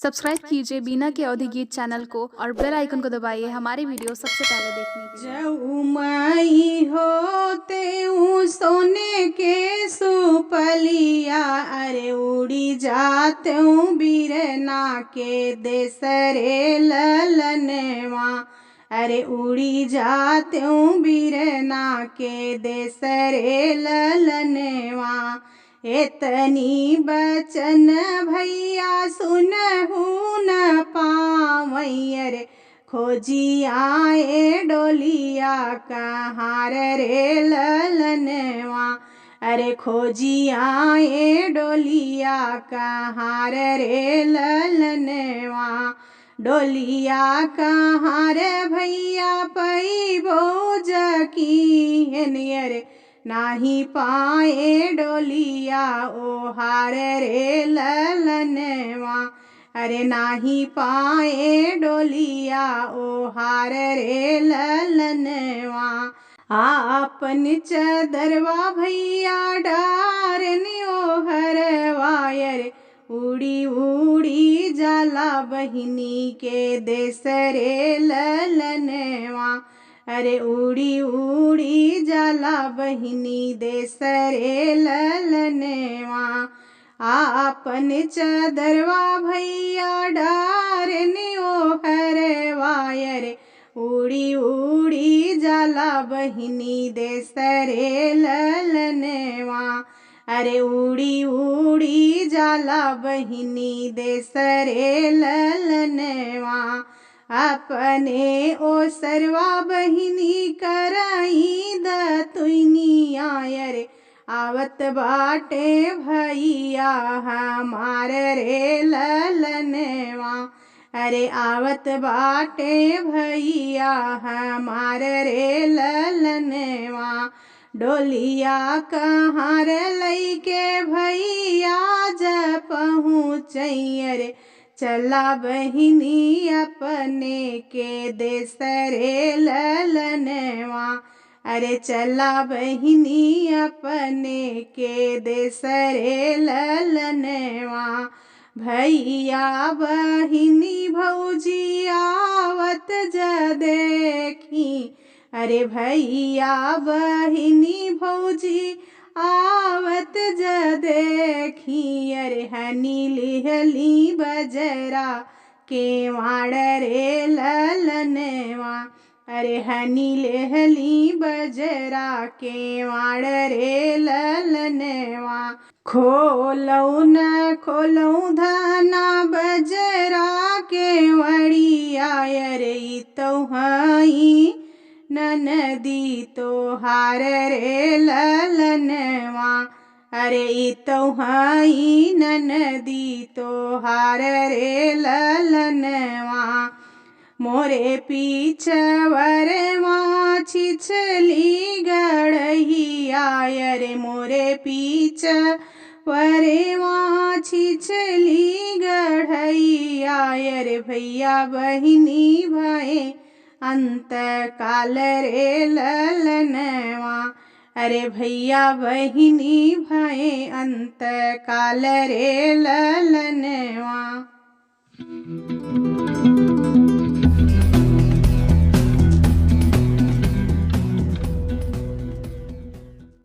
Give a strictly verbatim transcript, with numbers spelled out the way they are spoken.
सब्सक्राइब कीजिए बीना के अवधी गीत चैनल को और बेल आइकन को दबाइए हमारी वीडियो सबसे पहले देखने के लिए। जऊ माई होते ऊ सोने के सुपलिया, अरे उड़ी जाते ऊ बिरना के देस रे ललनवा, अरे उड़ी जाते ऊ बिरना के देस रे ललनवा। एतनी बचन भैया सुनहु न पावैं, अरे खोजी आए डोलिया कहाँ रे ललनवा, अरे खोजी आए डोलिया कहाँ रे ललनवा। डोलिया कहाँ रे भैया पैबो जकिहेन, अरे नाही पाए डोलिया ओहार रे ललनवा, अरे नाही पाए डोलिया ओहार रे ललनवा। आपन चदरवा भैया डारन ओहरवा, अरे उड़ी उड़ी जाला बहिनी के देस रे ललनवा, अरे उड़ी उड़ी जाला बहिनी देस रे ललनवा। आपन चदरवा भैया डारन ओहरवा, अरे उड़ी उड़ी जाला बहिनी देस रे ललनवा, अरे उड़ी उड़ी जाला बहिनी देस रे ललनवा। अपने ओसरवा बहिनी कराई दतुइनिया, अरे आवत बाटे भैया हमार रे ललनवा, अरे आवत बाटे भैया हमार रे ललनवा। डोलिया कहाँ रे लइके भैया जा पहुँचैं, अरे चला बहिनी अपने के देस रे ललनवा, अरे चला बहिनी अपने के देस रे ललनवा। भैया बहिनी भौजी आवत जा देखी, अरे भैया बहिनी भौजी आवत जा देखी, अरे हनी लिहली बजरा केवाड़ रे ललनवा, अरे हनी लेहली बजरा केवाड़ रे ललनवा। खोलौ न खोलौ धना बजरा केवड़िया, अरे ई तौ हई ननदी तोहार रे ललनवा, अरे ई तौ हई ननदी तोहार रे ललनवा। मोरे पीछवरवा छिछली गड़हिया, अरे मोरे पीछवरवा छिछली गड़हिया, अरे भैया बहिनी भए अंत काल रे ललनवा, अरे भैया बहिनी भए अंत काल रे ललनवा।